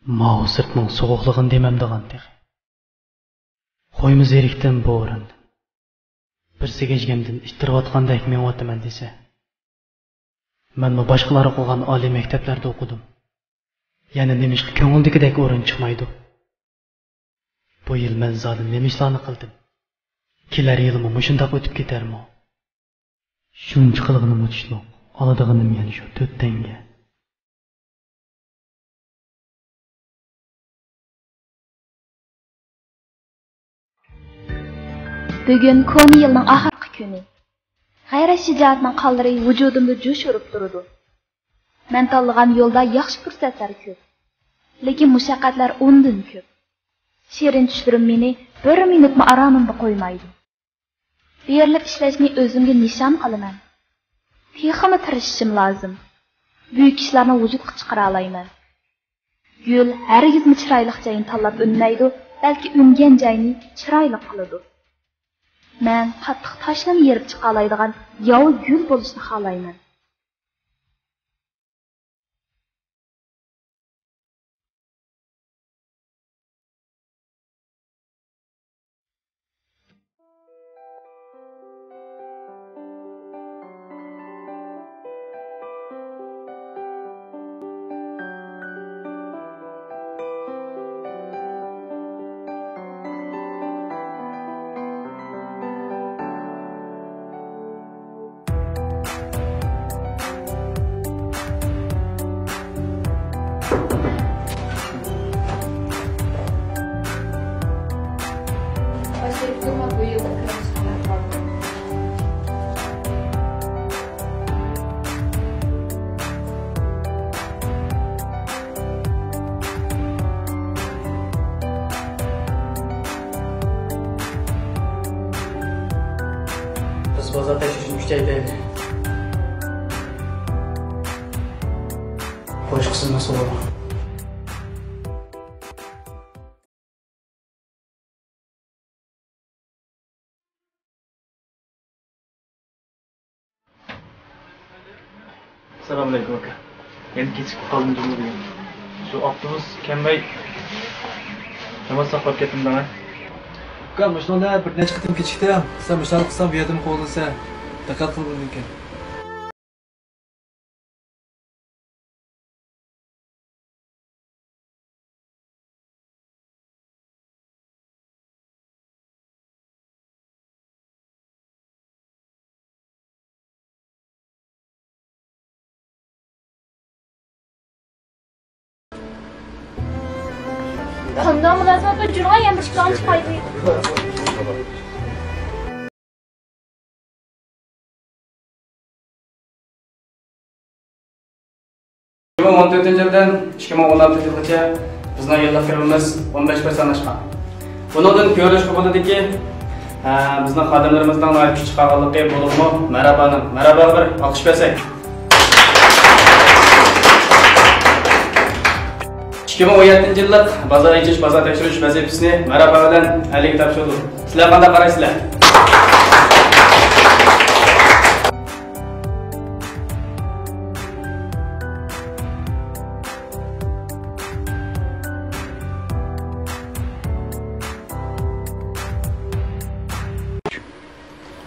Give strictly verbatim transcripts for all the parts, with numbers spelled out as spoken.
ماۋۇ سىرتنىڭ سوغۇقلۇقىنى دېمەمدىغان تېخى. قويما زېرىكتىم بۇ ئورۇندىن. بىرسى گەجگەمدىن ئىتتىرىۋاتقاندەك مېڭىۋاتىمەن دېسە. مەنمۇ باشقىلار ئوقۇغان ئالىي مەكتەپلەردە ئوقۇدۇم. يەنە نېمىشقا كۆڭۈلدىكىدەك ئورۇن چىقمايدۇ؟ بۇ يىل مەن زادى نېمە ئىشلارنى قىلدىم؟ كېلەر يىلمۇ مۇشۇنداق ئۆتۈپ كېتەرمۇ؟ شۇنچە قىلغىنىمغا چۈشلۈك، ئالىدىغىنىم يەنە شۇ تۆت تەڭگە. بۈگۈن كونا يىلنىڭ ئاخىرقى كۈنى. غەيرەت-شىجائەتنىڭ قانلىرى ۋۇجۇدۇمدا جۇش ئۇرۇپ تۇرىدۇ. مەن تاللىغان يولدا ياخشى پۇرسەتلەر كۆپ، لېكىن مۇشەققەتلەر ئۇندىن كۆپ. شېرىن چۈشلىرىم مېنى بىر مىنۇتمۇ ئارامىمدا قويمايدۇ. بېرىلىپ ئىشلەشنى ئۆزۈمگە نىشان قىلىمەن. تېخىمۇ تىرىشىشىم لازىم. بۈيۈك ئىشلارنى ۋۇجۇدقا چىقىرالايمەن. گۈل ھەرگىزمۇ چىرايلىق جاينى تاللاپ ئۈنمەيدۇ، بەلكى ئۈنگەن جاينى چىرايلىق قىلىدۇ. مەن قاتتىق تاشنىمۇ يېرىپ چىقالايدىغان ياۋا گۈل بولۇشنى خالايمەن. بىز بازار تەكشۈرۈشنى كۈچەيتەيلى. باشقىسى مەسئۇل. سالامئەلەيكۇم ئاكا. يەنە كېچىكىپ قالدىم جۇمۇ بۈگۈن. شۇ ئاپتوبۇس كەلمەي، يامان ساقلاپ كەتتىم دەڭە. ئۇكام، مۇشۇنىڭدا بىر نەچچە قېتىم كېچىكتىڭ. سەن مۇشۇنداق قىلساڭ، بۇ يەردىن قوغلىسا، داققەت قىل بۇنىڭكى. قانداق مۇلازىمەت بىلەن جۈرۈڭە يەنە بىر ئىككى چىقايلى. ئىككى مىڭ ئون تۆتىنچى يىلدىن ئىككى مىڭ ئون ئالتىنچى يىلغىچە بىزنىڭ يىللىق كىرىمىمىز ئون بەش پىرسەنت ئاشقان. بۇنىڭدىن كۆرۈلۈشكە بولىدۇكى، ھە، بىزنىڭ خادىملىرىمىزنىڭ ناھايىتى كۈچ چىقارغانلىقى، بولۇپمۇ مەرھابانىڭ، مەرھاباغا بىر ئالقىش بەرسەك. ئىككى مىڭ ئون يەتتىنچى يىللىق بازار ئېچىش، بازار تەكشۈرۈش ۋەزىپىسىنى مەرھابا بىلەن ئەلىگە تاپشۇردۇق. سىلەر قانداق قارايسىلەر؟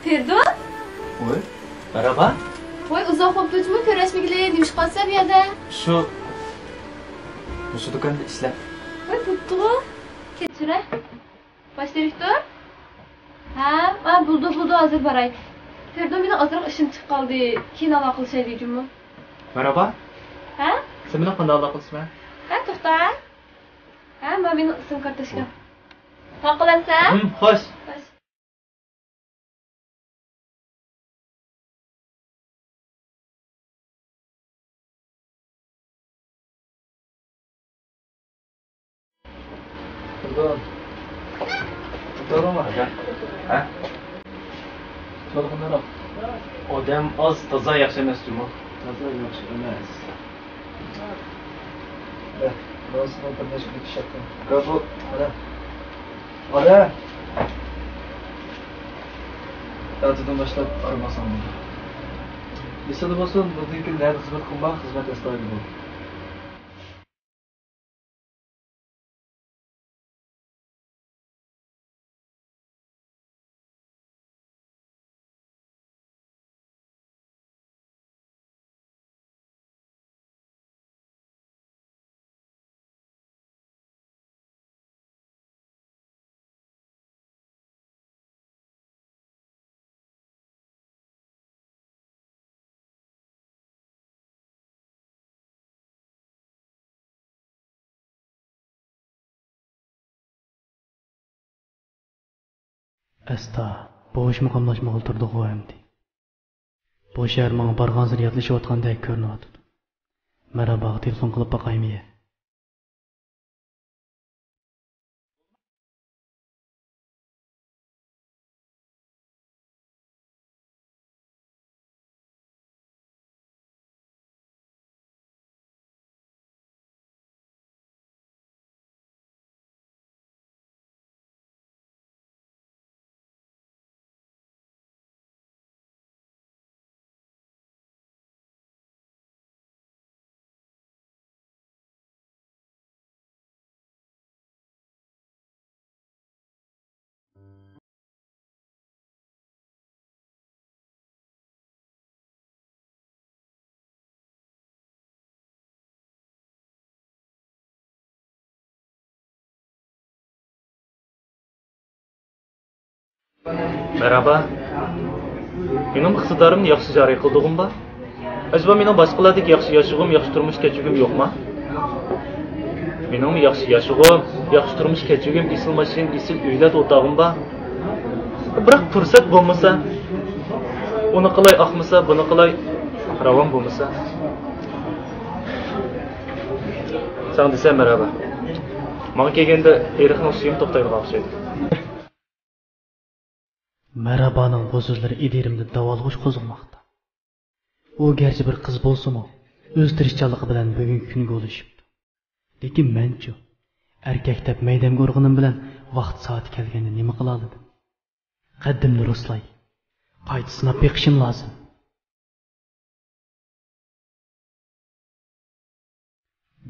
فېرىدۇن؟ ۋوي، مەرھابا. ۋوي، ئۇزاق بوپتۇ جۇمۇ كۆرۈشمىگىلى. نېمە ئىش قىلىسەن بۇ يەردە؟ شۇ، مۇشۇ دۇكاندا ئىشلەپ. ۋوي، بوپتۇغۇ. كەچۈرە. باش دىرېكتور؟ ھە؟ ئا، بولدى، بولدى، ھازىر باراي. فېرىدۇن، مېنىڭ ئازراق ئىشىم چىقىپ قالدى. كېيىن ئالاقىلىشايلى جۇمۇ. مەرھابا. ھە؟ سەن مېنىڭ قانداق ئالاقىلىشىمەن؟ ھە، توختا. ھە، مانا مېنىڭ ئىسىم كارتوچكام. تاقىلەمسەن؟ ھىم، خوش. خوش. تۇردۇڭ. تۇردۇڭمۇ؟ ھە؟ تولغىنىراق. ئادەم ئاز، تازا ياخشى ئەمەس جۇمۇ. تازا ياخشى ئەمەس. ئە، راستلا بىر نەچچە كۈن ئىشلەپتۇ. گاپۇ. ئەلە. ئەلە. ئەتىدىن باشلاپ ئارىماساڭ بولدى. ئېسىڭدە بولسۇن، بۇندىن كېيىن نەدە خىزمەت قىلما، خىزمەت ئەستايىدىل بول. ئەستا، بوشمۇ قاملاشمىغىلى تۇردىغۇ ئەمدى. بۇ شەھەر ماڭا بارغانسېرى ياتلىشىۋاتقاندەك كۆرۈنۈۋاتىدۇ. مەرھاباغا تېلېفون قىلىپ باقايمىيە. مەرھابا. مېنىڭ ئىقتىدارىمنى ياخشى جارى قىلدۇغۇم بار. ئەجەبا مېنىڭ باشقىلاردەك ياخشى ياشىغۇم، ياخشى تۇرمۇش كەچۈرگۈم يوقما؟ مېنىڭمۇ ياخشى ياشىغۇم، ياخشى تۇرمۇش كەچۈرگۈم، ئېسىل ماشىنا، ئېسىل ئۆيلەردە ئولتۇرغۇم بار. بىراق پۇرسەت بولمىسا، ئۇنى قىلاي ئاقمىسا، بۇنى قىلاي راۋان بولمىسا. ساڭا دېسەم مەرھابا. ماڭا كەلگەندە ئېرىقنىڭ سۈيىمۇ توختايدىغان ئوخشايدۇ. مەرھابانىڭ بۇ سۆزلىرى ئىدىيەمدە داۋالغۇش قوزغىماقتا. ئۇ گەرچە بىر قىز بولسىمۇ، ئۆز تىرىشچانلىقى بىلەن بۈگۈنكى كۈنگە ئۇلىشىپتۇ. لېكىن مەنچۇ؟ ئەركەك دەپ مەيدەمگە ئۇرغىنىم بىلەن ۋاقتى سائىتى كەلگەندە نېمە قىلالىدىم؟ قەددىمنى رۇسلاي، قايتا سىناپ بېقىشىم لازىم.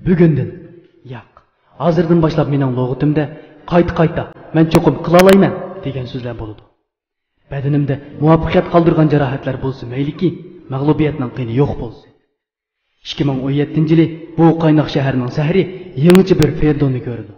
بۈگۈندىن، ياق، ھازىردىن باشلاپ مېنىڭ لۇغىتىمدە قايتا-قايتا «مەن چوقۇم قىلالايمەن» دېگەن سۆزلەر بولىدۇ. بەدىنىمدە مۇۋەپپەقىيەت قالدۇرغان جاراھەتلەر بولسا مەيلىكى، مەغلۇبىيەتنىڭ قىينى يوق بولسۇن. ئىككى مىڭ ئون يەتتىنچى يىلى بۇ قايناق شەھەرنىڭ سەھىرى يېڭىچە بىر فېيتوننى كۆرىدۇ.